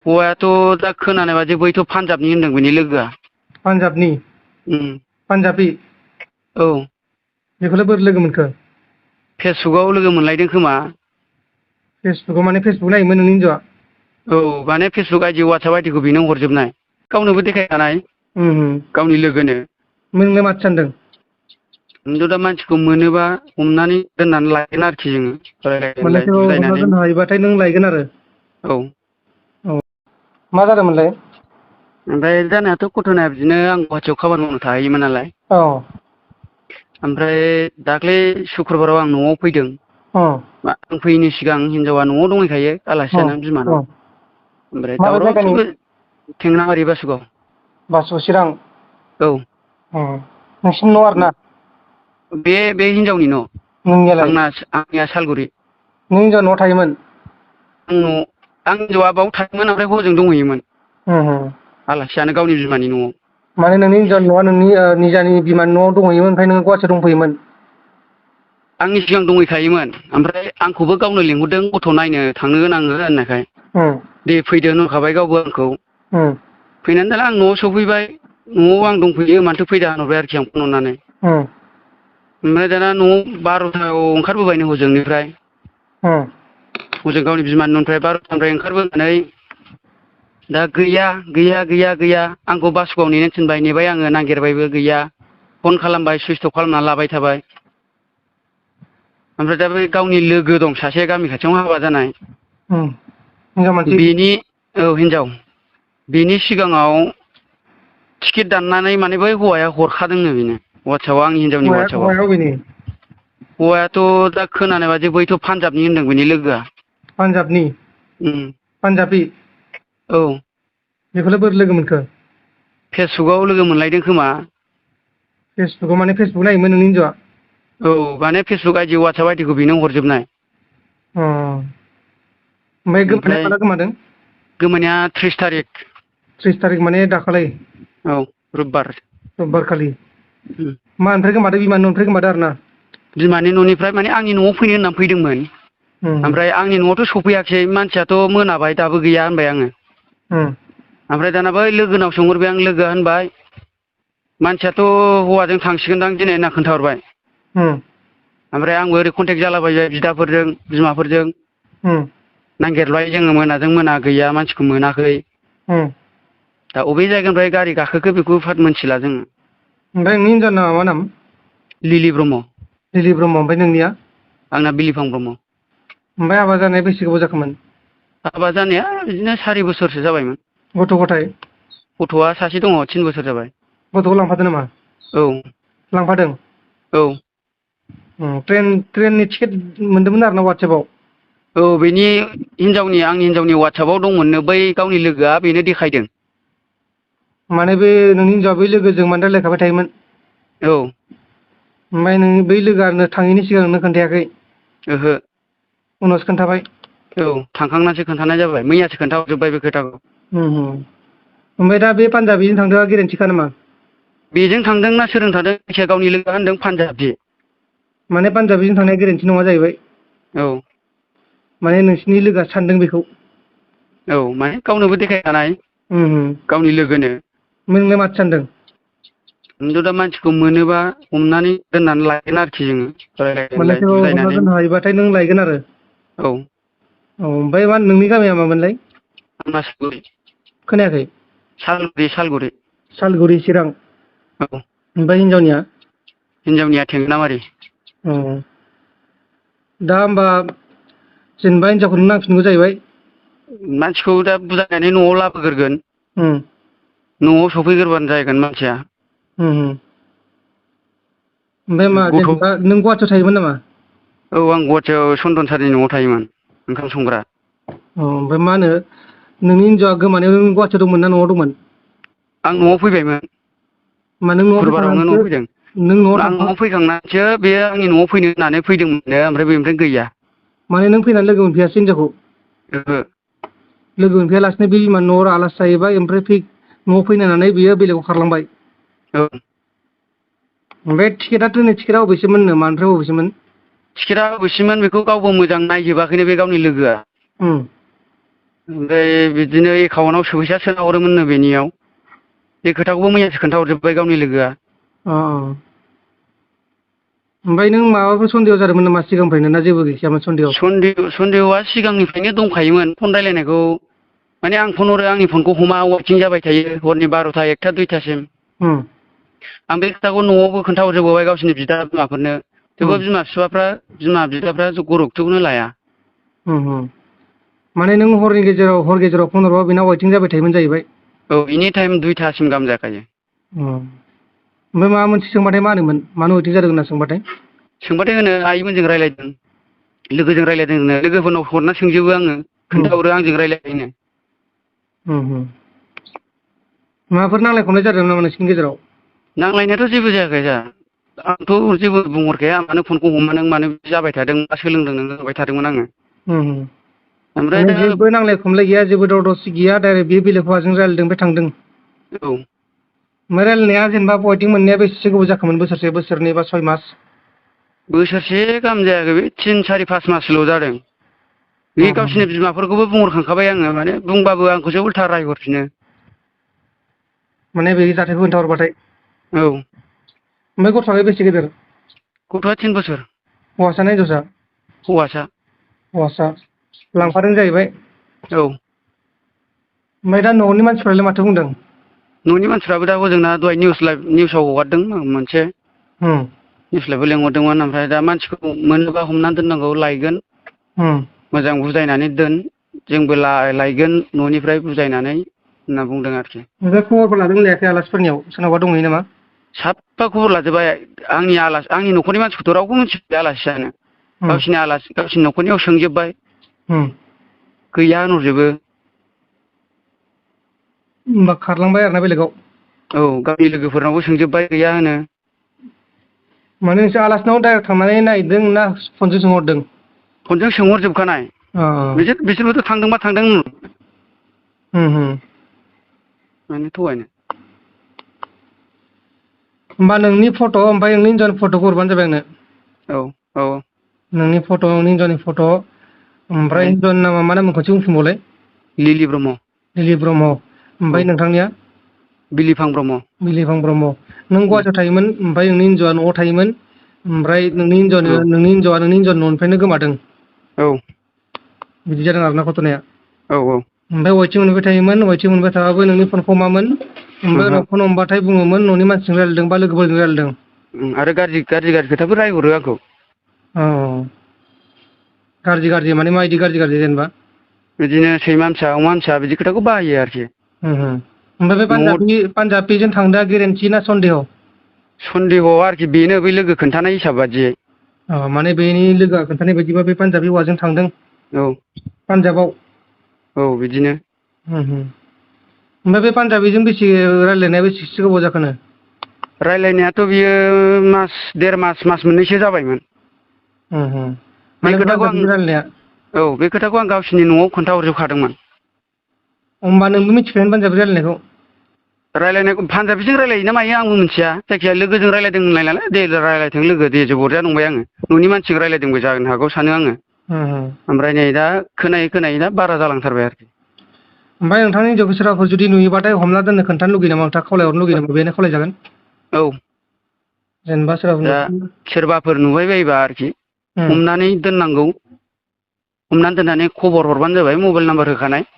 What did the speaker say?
हौवायाथ' दा खोनानाय बादि बैथ' पान्जाबनि होनदों बेनि लोगोआ। पान्जाबनि पान्जाबि औ बेखौलाय बोरै लोगो मोनखो? फेसबुकाव लोगो मोनलायदों खोमा। फेसबुकाव माने फेसबुक नायोमोन नोंनि हिनजावा? औ माने फेसबुक आइडि वाट्सएप आइडिखौ बेनो हरजोबनाय गावनोबो देखायखानाय गावनि लोगोनो। नोंलाय माथो सानदों? नोंथ' दा मानसिखौ मोनोबा हमनानै दोननानै लागोन आरोखि जोङो। मानेथ' हमना बुजायनानै दोननो हायोबाथाय नों लायगोन आरो? औ औ मा जादोंमोनलाय? ओमफ्राय जानायाथ' घथनाया बिदिनो आं गुवाहाटियाव खामानि मावनो थाहैयोमोन नालाय। औ ओमफ्राय दाख्लै सुक्रुबाराव आं न'आव फैदों। अ आं फैयैनि सिगां हिनजावा न'आव दंहैखायो आलासि अ जानो अ बिमानाव। ओमफ्राय माबे दावराव जायगानि जेबो थेंनामारि बासुगाव। बासुगाव चिरां औ नोंसिनि न' आरोना? बे हिनजावनि न'। नोंनियालाय आंनिया सालगुरि। नों हिनजावा न'आव थायोमोन? आं हिनजावा बाव थायोमोन ओमफ्राय हजों दंहैयोमोन। उम आलासि जानो गावनि बिमानि न'आव। माने नोंनि हिनजावनि न'आ नोंनि निजानि बिमानि न'आव दंहैयोमोन ओमफ्राय नोङो गुवाहाटियाव दंफैयोमोन? आंनि सिगां दंहैखायोमोन ओमफ्राय आंखौबो गावनो लिंहरदों गथ' नायनो थांनो आङो होननायखाय। दे फैदो होनहरखाबाय गावबो आंखौ। फैनानै दाना आं न'आव सफैबाय न'आव आं दंफैयो मानोथो फैदा होनहरबाय आरोखि आं फन हरनानै। ओमफ्राय दाना न'आव 12थायाव ओंखारबोबाय हजोंनिफ्राय। हजों गावनि बिमानि न'निफ्राय 12थानिफ्राय ओंखारबोनानै दा गैया आंखौ बासुगाव नेनो थिनबाय नेबाय आङो नागिरबायबो गैया। फन खालामबाय सुइस अफ खालामना लाबाय थाबाय। ओमफ्राय दा बै गावनि लोगो दं सासे गामि खाथियावनो हाबा जानाय। हिनजाव मानसि बेनि औ हिन्जाव बेनि सिगाङाव टिकेट दाननानै माने बै हौवाया हरखादोंनो बेनो वाट्सएपआव आंनि हिनजावनि वाट्सएपआव। हौवाया अबेनि हौवायाथ' दा खोनानाय बादि बैथ' पान्जाबनि होनदों बेनि लोगोआ। पान्जाबनि पान्जाबि? औ बेखौलाय बोरै लोगो मोनखो? फेसबुकाव लोगो मोनलायदों खोमा। फेसबुकाव माने फेसबुक नायोमोन नोंनि हिनजावा? औ माने फेसबुक आइडि वाट्सएप आइडिखौ बेनो हरजोबनाय। ओमफ्राय गोमानाया माला गोमादों? गोमानाया 30 थारिख। 30 थारिख माने दाखालै? औ रबिबार। रबिबारखालि मानिफ्राय गोमादों बिमानि न'निफ्राय गोमादों आरोना? बिमानि न'निफ्राय माने आंनि न'आव फैनो होननानै फैदोंमोन ओमफ्राय आंनि न'आवथ' सफैयाखिसै मानसियाथ' मोनाबाय दाबो गैया होनबाय आङो। ओमफ्राय दाना बै लोगोनाव सोंहरबाय आं लोगोआ होनबाय मानसियाथ' हौवाजों थांसिगोनदां दिनै होनना खोन्थाहरबाय। ओमफ्राय आंबो ओरै कन्टेक्ट जालाबायबाय बिदाफोरजों बिमाफोरजों। नागिरबाय जोङो मोनाजों मोना गैया मानसिखौ मोनाखै। दा अबे जायगानिफ्राय गारि गाखोखो बेखौ फाथ मोनथिला जोङो। ओमफ्राय नोंनि हिनजावनि नामा मा नाम? लिलि ब्रह्म। लिलि ब्रह्म ओमफ्राय नोंनिया? आंना बिलिफां ब्रह्म। ओमफ्राय हाबा जानाया बेसे गोबाव जाखोमोन? हाबा जानाया बिदिनो 4 बोसोरसो जाबायमोन। गथ' गथाय? गथ'आ सासे दङ 3 बोसोर जाबाय। गथ'खौ लांफादों नामा औ लांफादों? औ ट्रेननि टिकेट मोन्दोंमोन आरोना वाट्सएपाव? औ बेनि हिनजावनि आंनि हिनजावनि वाट्सएपाव दंमोननो बै गावनि लोगोआ बेनो देखायदों। माने बे नोंनि हिनजावआ बै लोगोजों माने रायलायखाबाय थायोमोन? औ ओमफ्राय नोंनि बै लोगोआनो थाङैनि सिगां नोंनो खोन्थायाखै? ओहो उनावसो खोन्थाबाय? औ थांखांनासो खोन्थानाय जाबाय मैयासो खोन्थाहरजोब्बाय बे खोथाखौ। ओमफ्राय दा बे पान्जाबिजों थांदोंआ गेरेन्थिखा नामा? बेजों थांदों ना सोरजों थांदों जायखिया गावनि लोगोआ होनदों पान्जाबि। माने पान्जाबिजों थांनाया गोरोन्थि नङा जाहैबाय? औ माने नोंसिनि लोगोआ सानदों बेखौ? औ माने गावनोबो देखायखानाय गावनि लोगोनो। ओमफ्राय नोंलाय माथो सानदों? नोंथ' दा मानसिखौ मोनोबा हमनानै दोननानै लागोन आरोखि जोङो। रायलायलाय मानेथ' हमना बुजायनानै दोननो हायोबाथाय नों लायगोन आरो? औ औ ओमफ्राय मा नोंनि गामिया मामोनलाय? आंना सालबारि खोनायाखै सालगुरि। सालगुरि चिरां। औ ओमफ्राय हिनजावनिया? हिनजावनिया थेंग्रामारि। औ दा होमबा जेनेबा हिनजावखौनो नांफिनगौ जाहैबाय? मानसिखौ दा बुजायनानै न'आव लाबोग्रोगोन। न'आव सफैग्रोबानो जागोन मानसिया। ओमफ्राय मा गथ' जेनेबा नों गुवाहाटियाव थायोमोन नामा? औ आं गुवाहाटियाव चन्दन सारनि न'आव थायोमोन ओंखाम संग्रा। औ ओमफ्राय मा होनो नोंनि हिनजावा गोमानायाव नों गुवाहाटियाव दंमोन ना न'आव दंमोन? आं न'आव फैबायमोन। मा नों न'आव सुक्रुबारावनो फैखांनानैसो न'आव फैदों नों आं न'आव फैखांनानैसो बेयो आंनि न'आव फैनो होननानै फैदोंमोननो ओमफ्राय बेनिफ्राय गैया। माने नों फैनानै लोगो मोनफैयासै हिनजावखौ? ओहो लोगो मोनफैयालासिनो बे बिमानि न'आव आलासि जाहैबाय ओमफ्राय न'आव फैनो होननानै बियो बेलेगाव खारलांबाय? औ ओमफ्राय टिकेटआ ट्रेननि टिकेटआ बबेसोमोननो मानिफ्राय बबेसोमोन? टिकेटआ बबेसिममोन बेखौ गावबो मोजां नायजोबाखैनो बे गावनि लोगोआ। ओमफ्राय बिदिनो एकाउन्टाव फैसा सोना हरोमोननो बेनियाव बे खोथाखौबो मैयासो खोन्थाहरजोब्बाय गावनि लोगोआ। ओमफ्राय नों माबाफोर सन्देह जादोंमोन नामा सिगांनिफ्रायनो ना जेबो गैखायामोन सन्देह? सन्देहआ सिगांनिफ्रायनो दंखायोमोन फन रायलायनायखौ माने आं फन हरो आंनि फनखौ हमा वाइटिं जाबाय थायो हरनि 12था 1था 2थासिम। आं बे खोथाखौ न'आवबो खोन्थाहरजोबबाय गावसोरनि बिदा बिमाफोरनो थेवबो बिमा बिफाफ्रा गुरुत्वखौनो लाया। माने नों हर गेजेराव फन हरबा बेनाव वाइटिं जाबाय थायोमोन जाहैबाय? औ एनि टाइम 2थासिम गाहाम जाखायो। ओमफ्राय माबा मोनसे सोंबाथाय मा होनोमोन मानो वाइटिं जादों होनना सोंबाथाय? सोंबाथाय होनो आइमोनजों रायज्लायदों लोगोजों रायज्लायदों होनो लोगोफोरनाव हरना सोंजोबो आङो खोन्थाहरो आंजों रायज्लायनो। माबाफोर नांलाय खमलाय जादों नामा नोंसिनि गेजेराव? नांलायनायाथ' जेबो जायाखै सार आंथ' जेबो बुंहरखाया मानो फनखौ हमा नों मानो बिदि जाबाय थादों मा सोलोंदों नों होनबाय थादोंमोन आङो। ओमफ्राय माने दा जेबो नांलाय खमलाय गैया जेबो दावराव दावसि गैया डाइरेक्ट बे बेलेग हौवाजों रायज्लायदों ओमफ्राय थांदों? औ। ओमफ्राय रायलायनाया जेनेबा वाइटिं मोननाया बेसेसो गोबाव जाखोमोन बोसोरसे बोसोरनै बा 6 मास? बोसोरसे गाहाम जायाखै बे 3 4 5 मासल' जादों। बे गावसोरनि बिमाफोरखौबो बुंहरखांखाबाय आङो माने बुंबाबो आंखौसो उल्था रायहरफिनो। माने बे जाथायखौ खोन्थाहरबाथाय? औ। ओमफ्राय गथ'आलाय बेसे गिदिर? गथ'आ 3 बोसोर। हौवासा ना हिनजावसा? हौवासा। हौवासा लांफादों जाहैबाय? औ। ओमफ्राय दा न'नि मानसिफ्रालाय माथो बुंदों? न'नि मानसिफ्राबो दा हजोंना दहाय निउसाव हगारदों मोनसे। निउस लाइभआव लेंहरदोंमोन ओमफ्राय दा मानसिखौ मोनोबा हमनानै दोननांगौ लायगोन। मोजां बुजायनानै दोन जोंबो लायगोन न'निफ्राय बुजायनानै होनना बुंदों आरोखि। ओमफ्राय खबरफोर लादोंना लायाखै आलासिफोरनियाव सोरनावबा दंहैयो नामा? साफा खबर लाजोबबाय आंनि न'खरनि मानसिखौथ' रावबो मिथिया आलासि जानो। गावसिनि न'खरनियाव सोंजोबबाय गैया होनहरजोबो। होमबा खारलांबाय आरोना बेलेगाव? औ गावनि लोगोफोरनावबो सोंजोबबाय गैया होनो। माने नोंसोर आलासिनाव डाइरेक्ट थांनानै नायहैदों ना फनजों सोंहरदों? फनजों सोंहरजोबखानाय बिसोरबोथ' थांदोंबा थांदों। मानो थगायनो। होमबा नोंनि फट' ओमफ्राय नोंनि हिनजावनि फट'खौ हरबानो जाबाय आंनो। औ औ। नोंनि फट' नोंनि हिनजावनि फट' ओमफ्राय हिनजावनि नामा मा नाममोन खनसे बुंफिनबावलाय? लिलि ब्रह्म। लिलि ब्रह्म औ ओमफ्राय नोंथांनिया? बिलिफां ब्रह्म। बिलिफां ब्रह्म नों गुवाहाटियाव थायोमोन ओमफ्राय नोंनि हिनजावा न'आव थायोमोन ओमफ्राय नोंनि हिनजावा नोंनि हिनजावनि न'निफ्रायनो गोमादों। औ। बिदि जादों आरोना घटनाया? औ औ। ओमफ्राय वाइथिं मोनबाय थायोमोन वाइथिं मोनबाय थाबाबो नोंनि फनखौ हमामोन ओमफ्राय ओहो उनाव फन हमबाथाय बुङोमोन न'नि मानसिजों रायज्लायदों बा लोगोफोरजों रायज्लायदों। आरो गाज्रि खोथाफोर रायहरो आंखौ। औ गाज्रि माने माबायदि गाज्रि जेनेबा? बिदिनो सैमा फिसा अमा फिसा बिदि खोथाखौ बाहायो आरोखि। ओमफ्राय न'आव बे पान्जाबिजों थांदोंआ गेरेन्थि ना सन्देह'? सन्देह' आरोखि बेनो बै लोगो खोन्थानाय हिसाब बादियै। माने बेनि लोगोआ खोन्थानाय बायदिबा बे पान्जाबि हौवाजों थांदों औ पान्जाबाव? औ बिदिनो। ओमफ्राय बे पान्जाबिजों रायज्लायनाया बेसेसो गोबाव जाखोनो? रायज्लायनायाथ' बियो देर मास मोननैसो जाबायमोन। बे माने खोथाखौ पान्जाबिजों रायलायनाया? औ बे खोथाखौ आं गावसिनि न'आव खोन्थाहरजोबखादोंमोन। होमबा नोंबो मिथिखायोमोन पान्जाबि रायलायनायखौ? रायलायनायखौ पान्जाबिजों रायलायो ना मायो आंबो मिथिया जायखिजाया लोगोजों रायलायदों होननाय नालाय दे रायलायथों लोगो दे जेबो अरजाया नंबाय आङो न'नि मानसिजों रायलायदोंबो जानो हागौ सानो आङो। ओमफ्राय नै दा खोनायै दा बारा जालांथारबाय आरोखि। ओमफ्राय नोंथांनि हिनजावखौ सोरबाफोर जुदि नुयोबाथाय हमना दोननो खोन्थानो लुगैयो नामा नोंथाङा खावलायहरनो लुगैयो नामा बेनो खावलायजागोन। औ जेनेबा सोरबाफोर दा सोरबाफोर नुबाय बायोबा आरोखि उम हमनानै दोननांगौ। हमनानै दोननानै खबर हरबानो जाबाय मबाइल नाम्बार होखानाय।